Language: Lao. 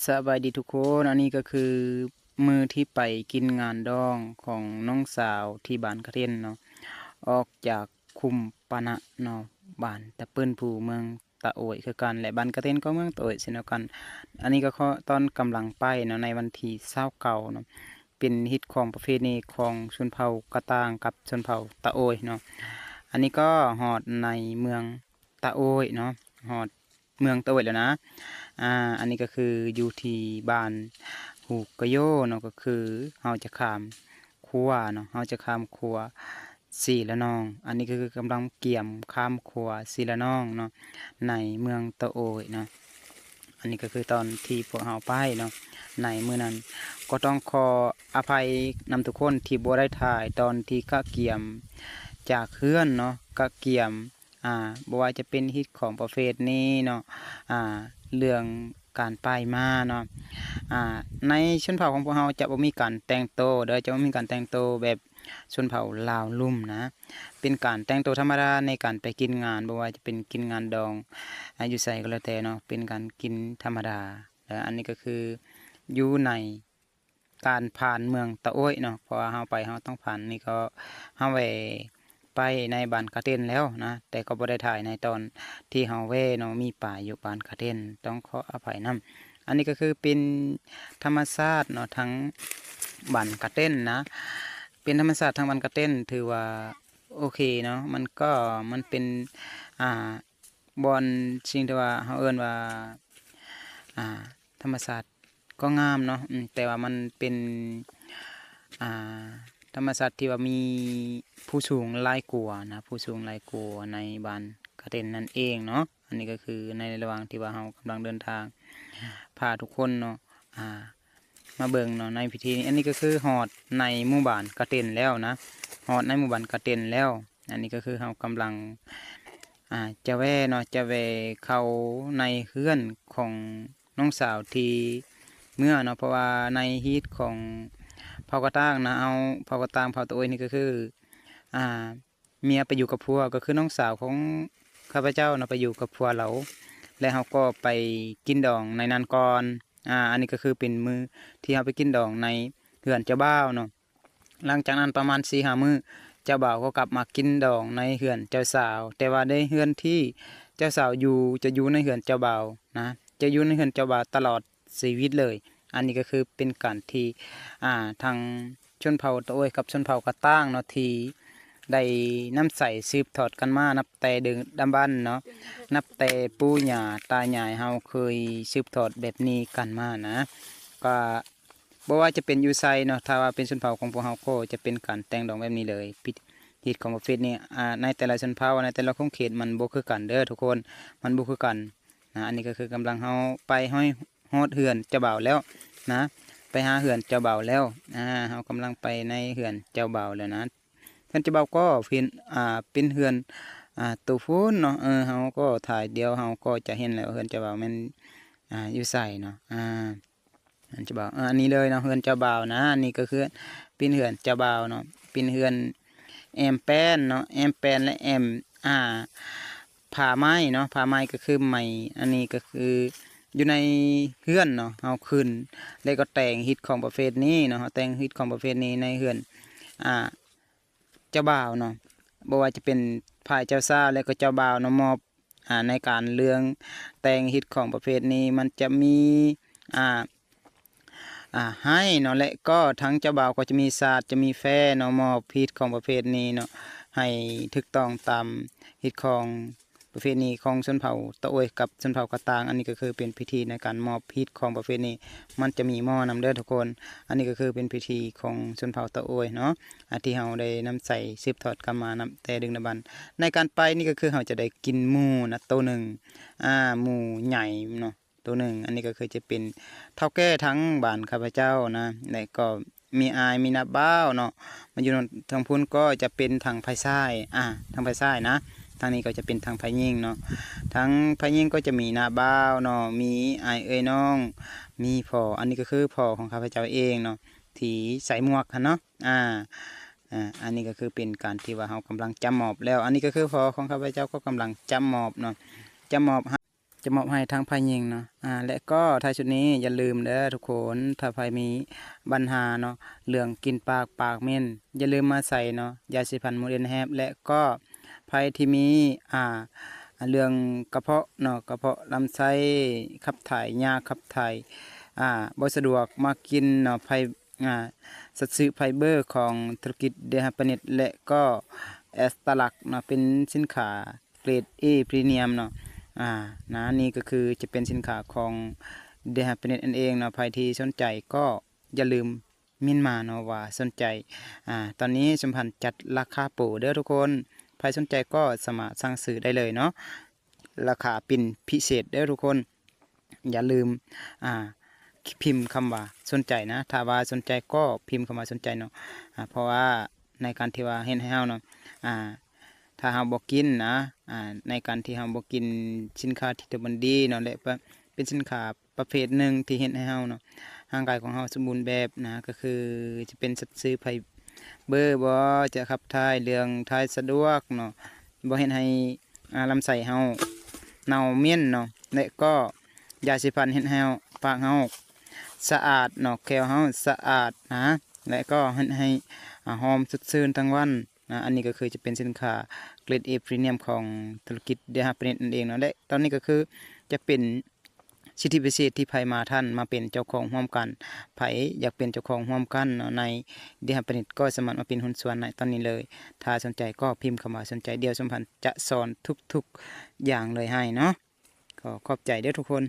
ສະບາຍດີທຸກຄົນ, ອັນນີ້ກໍຄືມື້ທີ່ໄປກິນງານດອງຂອງນ້ອງສາວທີ່ບ້ານກະເຕັນເນາະ, ອອກຈາກຄຸ້ມປານະເນາະ, ບ້ານຕະປຶ້ນພູ ເມືອງຕະໂອ້ຍຄືກັນ ແລະ ບ້ານກະເຕັນກໍເມືອງຕະໂອ້ຍເຊັ່ນດຽວກັນ. ອັນນີ້ກໍຂໍຕອນກຳລັງໄປເນາະ, ໃນວັນທີຊາວເກົ້າເນາະ, ເປັນຮີດຄອງປະເພນີຂອງຊົນເຜົ່າກະຕ່າງກັບຊົນເຜົ່າຕະໂອ້ຍເນາະ. ອັນນີ້ກໍຮອດໃນເມືອງ ຕະໂອ້ຍເນາະ, ຮອດເມືອງຕະໂອ້ຍແລ້ວນະ. ອາ ອັນນີ້ກໍຄືຢູ່ທີ່ບ້ານຫູກະໂຢເນາະ, ກໍຄືເຮົາຈະຂ້າມຂົວເນາະ, ເຮົາຈະຂ້າມຂົວສີລະນອງ. ອັນນີ້ກໍຄືກຳລັງກຽມຂ້າມຂົວສີລະນອງເນາະ, ໃນເມືອງຕະໂອ້ຍເນາະ. ອັນນີ້ກໍຄືຕອນທີ່ພວກເຮົາໄປເນາະ ໃນມື້ນັ້ນ. ກໍຕ້ອງຂໍອະໄພນຳທຸກຄົນທີ່ບໍ່ໄດ້ຖ່າຍຕອນທີ່ກະກຽມຈາກເຮືອນເນາະ, ກະກຽມ ອ່າ ບໍ່ວ່າຈະເປັນຮີດຄອງປະເພນີເນາະ, ອ່າ ເລື່ອງການໄປມາເນາະ. ອ່າ ໃນຊົນເຜົ່າຂອງພວກເຮົາຈະບໍ່ມີການແຕ່ງໂຕເດີ, ຈະບໍ່ມີການແຕ່ງໂຕແບບຊົນເຜົ່າລາວລຸ່ມນະ, ເປັນການແຕ່ງໂຕທຳມະດາໃນການໄປກິນງານ, ບໍ່ວ່າຈະເປັນກິນງານດອງ ອາ ຢູ່ໃສກໍແລ້ວແຕ່ເນາະ, ເປັນການກິນທຳມະດາ. ແລະ ອັນນີ້ກໍຄືຢູ່ໃນ ການຜ່ານເມືອງຕະໂອ້ຍເນາະ, ເພາະວ່າເຮົາໄປ ເຮົາຕ້ອງຜ່ານ ນີ້ກໍເຮົາແວ່ໄປໃນບ້ານກະເຕັນແລ້ວນະ, ແຕ່ກໍບໍ່ໄດ້ຖ່າຍໃນຕອນທີ່ເຮົາແວ່ເນາະ, ມີປາຢູ່ບ້ານກະເຕັນ, ຕ້ອງຂໍອະໄພນຳ. ອັນນີ້ກໍຄືເປັນທຳມະຊາດເນາະ ທາງບ້ານກະເຕັນນະ, ເປັນທຳມະຊາດທາງບ້ານກະເຕັນ ຖືວ່າໂອເຄເນາະ, ມັນກໍ ມັນເປັນ ອ່າ ບ່ອນສິ່ງທີ່ວ່າເຮົາເອີ້ນວ່າ ອ່າ ທຳມະຊາດກໍງາມເນາະ, ອືມ ແຕ່ວ່າມັນເປັນ ອ່າ ທຳມະຊາດທີ່ວ່າມີພູສູງຫຼາຍກວ່ານະ, ພູສູງຫຼາຍກວ່າໃນບ້ານກະເຕັນນັ້ນເອງເນາະ. ອັນນີ້ກໍຄືໃນລະຫວ່າງທີ່ວ່າເຮົາກຳລັງເດີນທາງ ພາທຸກຄົນເນາະ ອ່າ ມາເບິ່ງເນາະໃນພິທີນີ້. ອັນນີ້ກໍຄືຮອດໃນໝູ່ບ້ານກະເຕັນແລ້ວນະ, ຮອດໃນໝູ່ບ້ານກະເຕັນແລ້ວ. ອັນນີ້ກໍຄືເຮົາກຳລັງ ອ່າ ຈະແວ່ເນາະ, ຈະແວ່ເຂົ້າໃນເຮືອນຂອງນ້ອງສາວທີ່ເມືອເນາະ, ເພາະວ່າໃນຮີດຂອງເຜົ່າກະຕ່າງນະ, ເອົາ ເຜົ່າກະຕ່າງ ເຜົ່າຕະໂອ້ຍນີ້ກໍຄື ອ່າ ເມຍໄປຢູ່ກັບຜົວ, ກໍຄືນ້ອງສາວຂອງຂ້າພະເຈົ້ານະ ໄປຢູ່ກັບຜົວລາວ ແລະ ເຮົາກໍໄປກິນດອງໃນນັ້ນກ່ອນ. ອ່າ ອັນນີ້ກໍຄືເປັນມື້ທີ່ເຮົາໄປກິນດອງໃນເຮືອນເຈົ້າບ່າວເນາະ. ຫຼັງຈາກນັ້ນປະມານສີ່ຫ້າມື້ ເຈົ້າບ່າວກໍກັບມາກິນດອງໃນເຮືອນເຈົ້າສາວ, ແຕ່ວ່າໃນເຮືອນທີ່ເຈົ້າສາວຢູ່ ຈະຢູ່ໃນເຮືອນເຈົ້າບ່າວນະ, ຈະຢູ່ໃນເຮືອນເຈົ້າບ່າວຕະຫຼອດຊີວິດເລີຍ. ອັນນີ້ກໍຄືເປັນການທີ່ ອ່າ ທາງຊົນເຜົ່າຕະໂອ້ຍກັບຊົນເຜົ່າກະຕ່າງເນາະ ທີ່ໄດ້ນຳໃຊ້ສືບທອດກັນມານັບແຕ່ດຶກດຳບັນເນາະ, ນັບແຕ່ປູ່ຍ່າຕາຍາຍເຮົາເຄີຍສືບທອດແບບນີ້ກັນມານະ. ກໍ ບໍ່ວ່າຈະເປັນຢູ່ໃສເນາະ, ຖ້າວ່າເປັນຊົນເຜົ່າຂອງພວກເຮົາກໍຈະເປັນການແຕ່ງດອງແບບນີ້ເລີຍ. ພິ ຮີດຄອງປະເພນີ ອ່າ ໃນແຕ່ລະຊົນເຜົ່າ ໃນແຕ່ລະຂົງເຂດມັນບໍ່ຄືກັນເດີທຸກຄົນ, ມັນບໍ່ຄືກັນນະ. ອັນນີ້ກໍຄືກຳລັງເຮົາໄປຮອດ ຮອດເຮືອນເຈົ້າບ່າວແລ້ວນະ, ໄປຫາເຮືອນເຈົ້າບ່າວແລ້ວ. ອ່າ ເຮົາກຳລັງໄປໃນເຮືອນເຈົ້າບ່າວແລ້ວນະ. ເຮືອນເຈົ້າບ່າວກໍເປັນ ອ່າ ເປັນເຮືອນ ອ່າ ໂຕພຸ້ນເນາະ. ເອີ ເຮົາກໍຖ່າຍ ດຽວເຮົາກໍຈະເຫັນແລ້ວ ເຮືອນເຈົ້າບ່າວແມ່ນ ອ່າ ຢູ່ໃສເນາະ. ອ່າ ເຮືອນເຈົ້າບ່າວ ເອີ ອັນນີ້ເລີຍເນາະ ເຮືອນເຈົ້າບ່າວນະ. ອັນນີ້ກໍຄືເປັນເຮືອນເຈົ້າບ່າວເນາະ, ເປັນເຮືອນແອ້ມແປ້ນເນາະ, ແອ້ມແປ້ນ ແລະ ແອ້ມ ອ່າ ຜ້າໄມ້ເນາະ, ຜ້າໄມ້ກໍຄືໄມ້. ອັນນີ້ກໍຄືຢູ່ໃນເຮືອນເນາະ, ເຮົາຂຶ້ນ ແລ້ວກໍແຕ່ງຮີດຄອງປະເພນີເນາະ, ເຮົາແຕ່ງຮີດຄອງປະເພນີໃນເຮືອນ ອ່າ ເຈົ້າບ່າວເນາະ, ບໍ່ວ່າຈະເປັນຝ່າຍເຈົ້າສາວ ແລະ ກໍເຈົ້າບ່າວເນາະ, ມອບ ອ່າ ໃນການເລື່ອງແຕ່ງຮີດຄອງປະເພນີ ມັນຈະມີ ອ່າ ອ່າ ໄຮເນາະ ແລະ ກໍທາງເຈົ້າບ່າວກໍຈະມີສາດ ຈະມີແຟເນາະ, ມອບຮີດຄອງປະເພນີເນາະ ໃຫ້ຖືກຕ້ອງຕາມຮີດຄອງປະເພນີຂອງຊົນເຜົ່າຕະໂອ້ຍກັບຊົນເຜົ່າກະຕ່າງ. ອັນນີ້ກໍຄືເປັນພິທີໃນການມອບຮີດຄອງປະເພນີ, ມັນຈະມີໝໍ້ນຳເດີທຸກຄົນ. ອັນນີ້ກໍຄືເປັນພິທີຂອງຊົນເຜົ່າຕະໂອ້ຍເນາະ ອ່າ ທີ່ເຮົາໄດ້ນຳໃຊ້ສືບທອດກັນມານຳແຕ່ດຶກດຳບັນ. ໃນການໄປນີ້ກໍຄືເຮົາຈະໄດ້ກິນໝູນະ ໂຕໜຶ່ງ ອ່າ ໝູໃຫຍ່ເນາະ ໂຕໜຶ່ງ. ອັນນີ້ກໍຄືຈະເປັນເຖົ້າແກ່ທາງບ້ານຂ້າພະເຈົ້ານະ ແລະ ກໍມີອ້າຍ ມີນ້າບ່າວເນາະ ມາຢູ່ນຳທາງພຸ້ນ ກໍຈະເປັນທາງຝ່າຍຊາຍ ອ່າ ທາງຝ່າຍຊາຍນະ, ທາງນີ້ກໍຈະເປັນທາງຝ່າຍຍິງເນາະ. ທາງຝ່າຍຍິງກໍຈະມີນ້າບ່າວເນາະ ມີອ້າຍເອື້ອຍນ້ອງ ມີພໍ່ ອັນນີ້ກໍຄືພໍ່ຂອງຂ້າພະເຈົ້າເອງເນາະ ທີ່ໃສ່ໝວກຫັ້ນເນາະ. ອ່າ ອ່າ ອັນນີ້ກໍຄືເປັນການທີ່ວ່າເຮົາກຳລັງຈຳມອບແລ້ວ. ອັນນີ້ກໍຄືພໍ່ຂອງຂ້າພະເຈົ້າກໍກຳລັງຈຳມອບເນາະ ຈຳມອບໃຫ້ ຈະມອບໃຫ້ທາງຝ່າຍຍິງເນາະ. ອາ ແລະກໍທ້າຍສຸດນີ້ຢ່າລືມເດີທຸກຄົນ ຖ້າໃຜມີບັນຫາເນາະ ເລື່ອງກິ່ນປາກ ປາກເໝັນ ຢ່າລືມມາໃຊ້ເນາະ ຢາສີຟັນ Modern Herbs ແລະກໍໃຜທີ່ມີ ອາ ເລື່ອງກະເພາະເນາະ ກະເພາະລຳໄສ້ ຂັບຖ່າຍຍາກ ຂັບຖ່າຍ ອາ ບໍ່ສະດວກ ມາກິນເນາະ ໄຟ ອາ ຊັດຊືໄຟເບີຂອງທຸລະກິດເດຮາປານິດ ແລະກໍແອັດສະຕາລັກເນາະ ເປັນສິນຄ້າເກຣດ A ພຣີມຽມເນາະ. ອາ ນະ ນີ້ກໍຄືຈະເປັນສິນຄ້າຂອງເດຮາປານິດນັ້ນເອງເນາະ. ໃຜທີ່ສົນໃຈກໍຢ່າລືມເມັ້ນມາເນາະວ່າສົນໃຈ. ອາ ຕອນນີ້ສົມພັນຈັດລາຄາໂປຣເດີທຸກຄົນ ໃຜສົນໃຈກໍສາມາດສັ່ງຊື້ໄດ້ເລີຍເນາະ. ລາຄາປິ່ນພິເສດເດີທຸກຄົນ ຢ່າລືມ ອາ ພິມຄຳວ່າສົນໃຈນະ. ຖ້າວ່າສົນໃຈກໍພິມຄຳວ່າສົນໃຈເນາະ. ອາ ເພາະວ່າໃນການທີ່ວ່າເຮັດໃຫ້ເຮົາເນາະ ອາ ຖ້າເຮົາບໍ່ກິນນະ ອາ ໃນການທີ່ເຮົາບໍ່ກິນສິນຄ້າທີ່ຖືວ່າມັນດີເນາະ ແລະ ເປັນສິນຄ້າປະເພດໜຶ່ງທີ່ເຮັດໃຫ້ເຮົາເນາະ ຮ່າງກາຍຂອງເຮົາສົມບູນແບບນະ ກໍຄືຈະເປັນຊັດຊືໄຟເບີບໍ ຈະຂັບຖ່າຍ ເລື່ອງຖ່າຍສະດວກເນາະ ບໍ່ເຮັດໃຫ້ ອາ ລຳໄສ້ເຮົາເນົ່າເໝັນເນາະ ແລະກໍຢາສີຟັນເຮັດໃຫ້ເຮົາ ປາກເຮົາສະອາດເນາະ ແຂ້ວເຮົາສະອາດນະ ແລະກໍເຮັດໃຫ້ ອາ ຫອມສົດຊື່ນທັງວັນນະ. ອັນນີ້ກໍຄືຈະເປັນສິນຄ້າເກຣດ A ພຣີມຽມຂອງທຸລະກິດເດຮາປານິດນັ້ນເອງເນາະ ແລະຕອນນີ້ກໍຄືຈະເປັນ ສິດທິພິເສດທີ່ໃຜມາທັນມາເປັນເຈົ້າຂອງຮ່ວມກັນ ໃຜຢາກເປັນເຈົ້າຂອງຮ່ວມກັນເນາະ ໃນເດຮາປານິດກໍສາມາດມາເປັນຫຸ້ນສ່ວນໃນຕອນນີ້ເລີຍ. ຖ້າສົນໃຈກໍພິມຄຳວ່າສົນໃຈ ດຽວສົມພັນຈະສອນທຸກໆຢ່າງເລີຍໃຫ້ເນາະ. ກໍຂອບໃຈເດີທຸກຄົນ.